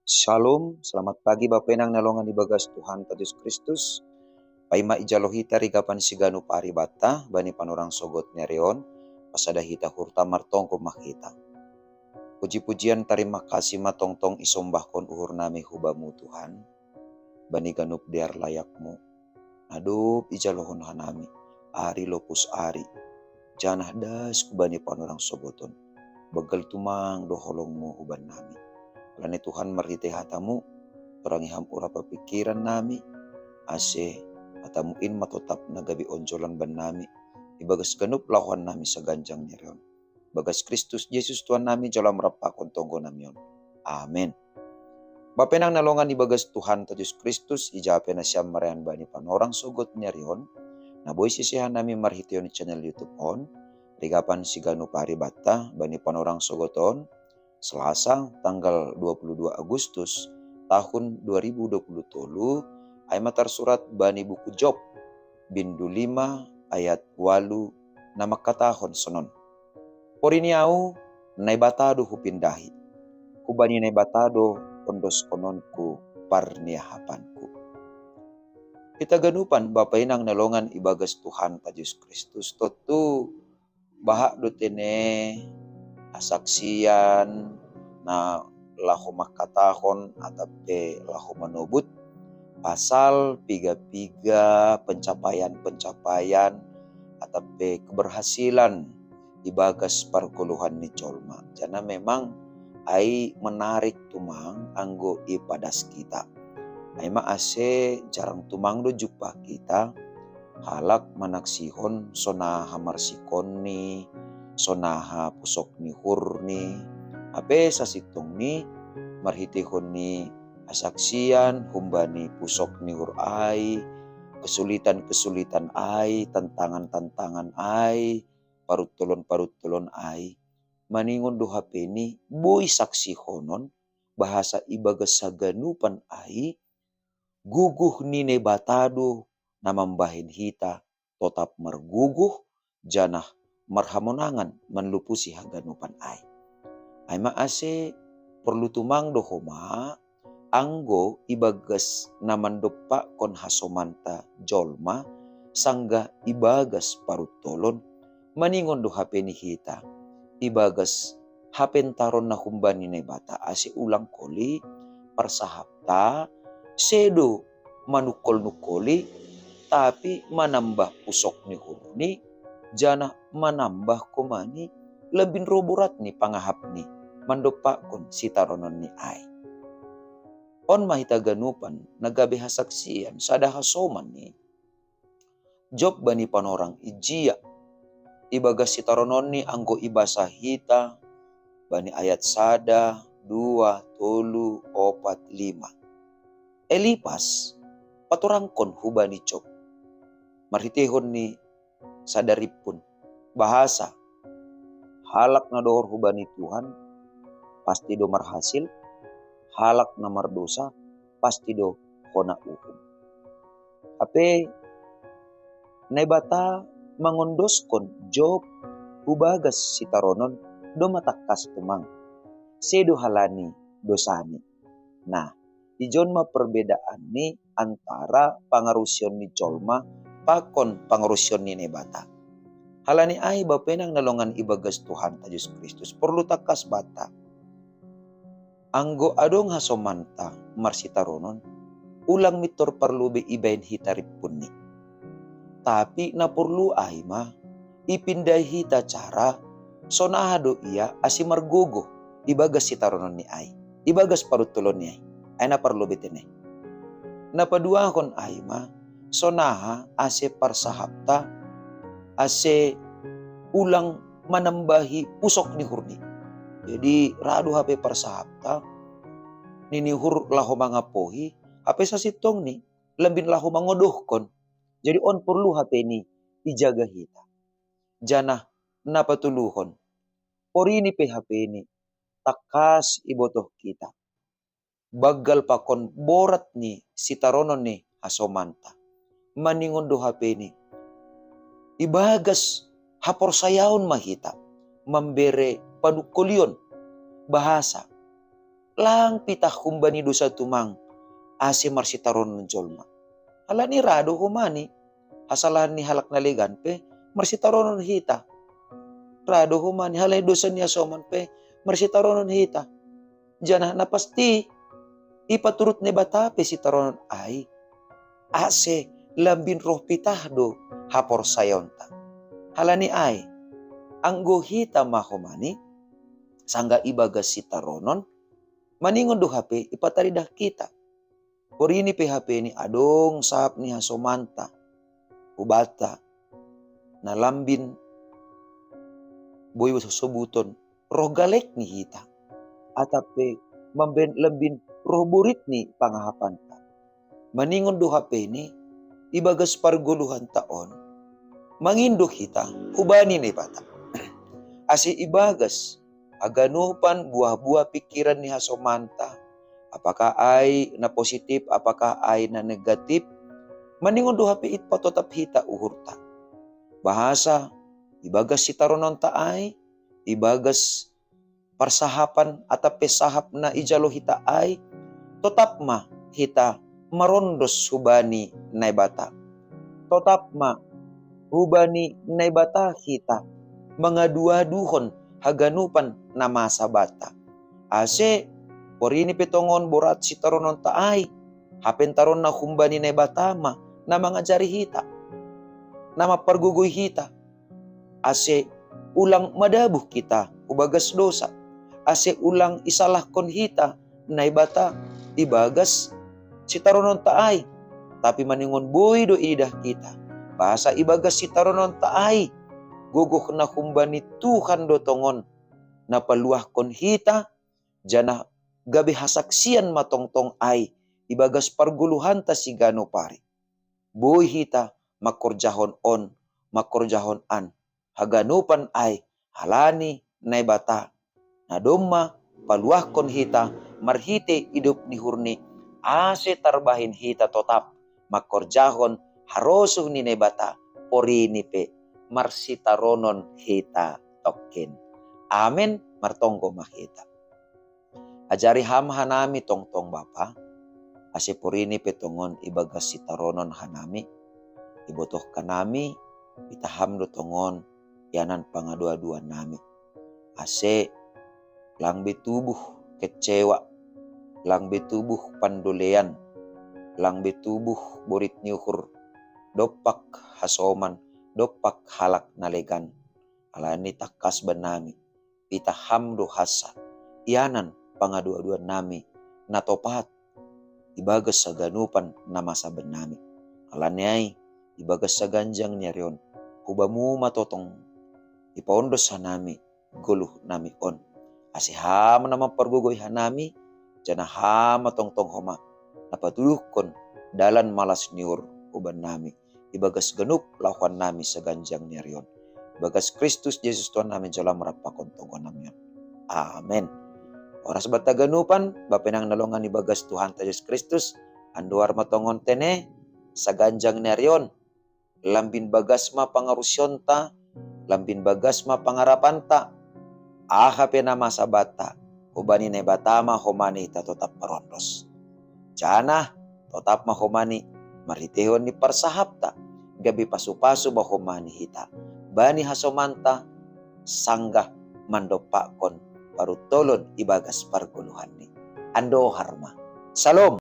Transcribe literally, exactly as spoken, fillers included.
Shalom, selamat pagi Bapa inang na longan ibagas Tuhan ta Jesus Kristus. Paima ijalo hita rigapan siganup ari banta bani panorang sogot ni ari on, pasada hita hurta martonggo ma hita. Puji-pujian tarima kasih ma tongtong isombahkon uhur nami hubamu Tuhan, bani ganup dear layakmu, na dob ijalohon hanami, ari lopus ari, janah das hubani panorang sogot on. Banggal tumang do holongmu huban nami. Alani Tuhan marhitei hatamu, torangi ham urap pingkiran nami, ase hatamu in ma totap na gabe onjolan ban nami, ibagas ganup lahoan nami saganjang ni ari on. Bagas Kristus Jesus Tuhan nami jalo am rap pakon tonggo nami on. Amen. Bapa inang na longan ibagas Tuhan ta Jesus Kristus, ija pe nasiam marayan bani panorang sogot ni ari on, na boi sisehan nami marhiteion channel YouTube on, rigapan siganup ari banta bani panorang sogot on, Selasa tanggal dua puluh dua Agustus tahun dua ribu dua puluh tolu, ai ma tarsurat bani buku Job, bindu lima ayat walu na mangkatahon sonon. Porini au, Naibata do hupindahi. Hubani Naibata do ondoskononku parniahapanku. Hita ganupan Bapa inang na longan ibagas Tuhan ta Jesus Kristus, tontu bahak do tene hasaksian na laho mangkatahon atap pe laho manobut pasal piga-piga pencapaian-pencapaian atap pe keberhasilan ibagas pargoluhan ni jolma. Janah memang ai menarik tumang anggo ipadas hita. Ai ma ase jarang tumang do jumpah hita halak manaksihon sonaha marsikonni, sonaha pusok ni uhurni, hape sasintongni marhiteihon ni hasaksian humbani pusok ni uhur ai, kesulitan-kesulitan ai, tantangan-tantangan ai, paruntolon-paruntolon ai, maningon do hape ni boi saksihonon bahasa ibagas haganupan ai, guguh ni Naibata do na mambahen hita totap marguguh janah marhamonangan manlupusi haganupan ai. Ai ma ase porlu tumang do homa, anggo ibagas na mandompakkon hasomanta jolma, sanggah ibagas paruntolon, maningon do hape ni hita ibagas hapentaron na humbani Naibata, ase ulang koli parsahapta, sedo manungkol-nungkoli, tapi manambah pusok ni uhurni, janah manambah homa ni lambin roh borat ni pangahapni mandompakkon sitarononni ai. On ma hita ganupan na gabe hasaksian sada hasoman ni Job bani panorang ijia. Ibagas sitarononni anggo ibasa hita bani ayat sada, dua, tolu, opat, lima. Elipas patorangkon hubani Job marhiteihon ni sada rimpun bahasa, halak na dohor hubani Tuhan pasti do marhasil, halak na mardosa pasti do hona uhum. Hape Naibata mangondoskon Job hubagas sitaronon do matangkas tumang, sedo halani dosani. Nah, ijon ma perbedaan ni antara pangarusion ni jolma pakon pangarusion ni Naibata. Halani ai Bapa inang na longan ibagas Tuhan ta Jesus Kristus, porlu tangkas banta. Anggo adong hasomanta marsitaronon, ulang mintor parlobei ibahen hita rimpunni. Tapi na porlu ai ma ipindai hita cara, sonaha do ia ase margogoh ibagas sitarononni ai, ibagas paruntolonni ai. Ai na parlobei tene. Na paduahon ai ma, sonaha ase parsahapta ase ulang manambahi pusok ni uhurni. Jadi ra do hape parsahapta, nini uhur laho mangapohi, hape sasintongni lambin laho mangodohkon. Jadi on porlu hape ni ijaga hita. Janah na patoluhon, porini pe hape ni tangkas ibotoh hita banggal pakon borat ni sitaronon ni hasomanta. Maningon do hape ni ibagas haporsayaon ma hita mambere panungkolion bahasa lang pitah humbani dosa tumang, ase marsitaronon jolma. Halani ra do homa ni hasalahan ni halak na legan pe marsitaronon hita. Ra do homa ni halani dosa ni hasoman pe marsitaronon hita. Janah na pasti, ipaturut Naibata pe sitaronon ai, ase lambin roh pitah do haporsayaonta. Halani ai, anggo hita ma homa ni, sanggah ibagas sitaronon, maningon do hape ipataridah hita. Porini pe hape ni adong sahap ni hasomanta hubanta, na lambin boi sobuton roh galek ni hita, atap pe mambahen lambin roh borit ni pangahapanta. Maningon do hape ni, ibagas pargoluhanta on, mangindo hita hubani Naibata. Ase ibagas haganupan buah-buah pikiran ni hasomanta, apakah ai na positif, apakah ai na negatif, maningon do hape ipatotap hita uhurta. Bahasa ibagas sitarononta ai, ibagas parsahapan atap pe sahap na ijalo hita ai, totap ma hita marondos hubani Naibata. Totap ma hubani Naibata hita mangadu-aduhon haganupan na masa banta. Ase porini pe tongon borat sitarononta ai, hape ntaron na humbani Naibata ma na mangajari hita, na mampargogoi hita, ase ulang madabuh hita hubagas dosa, ase ulang isalahkon hita Naibata ibagas sitarononta ai, tapi maningon boi do iidah hita, bahasa ibagas sitarononta ai, gogoh na humbani Tuhan do tongon na paluahkon hita, janah gabe hasaksian ma tongtong ai ibagas pargoluhanta siganup ari. Boi hita mangkorjahon on, mangkorjahon an, haganupan ai halani Naibata, na domma paluahkon hita marhitei idop ni uhurni, ase tarbahen hita totap mangkorjahon harosuh ni Naibata, porini pe marsitaronon hita tongkin. Amen. Martonggo ma hita. Ajari Ham hanami tongtong Bapa, ase porini pe tongon ibagas sitaronon hanami, ibotoh hanami, pitah Ham do tongon ianan pangadu-aduan nami. Ase lang be tubuh kecewa, lang be tubuh pandolean, lang be tubuh borit ni uhur, dompak hasoman, dompak halak na legan. Alani tangkas bannami, pitah Ham do hansa, ianan pangadu-aduan nami na topat ibagas haganupan na masa bannami. Alani ai, ibagas saganjang ni ari on, hu Bamu ma tongtong ipaondos hanami goluh nami on. Ase Ham na mampargogoi hanami, janah Ham ma tongtong homa na patuduhkon dalan malas ni uhur hubannami, ibagas ganup lahoan nami saganjang ni ari on. Ibagas Kristus Jesus Tuhan nami, jalo Ham rap pakon tonggo nami on. Amen. Horas banta haganupan, Bapa inang na longan ibagas Tuhanta Jesus Kristus, andohar ma tongon tene, saganjang ni ari on, lambin bagas ma pangarusionta, lambin bagas ma pangarapanta, aha pe na masa banta, hubani Naibata ma homa ni hita totap marondos. Janah totap ma homa ni marhiteihon ni parsahapta, gabe pasu-pasu ma homa ni hita bani hasomanta, sanggah mandompakkon paruntolon ibagas pargoluhanni. Andohar ma. Salom.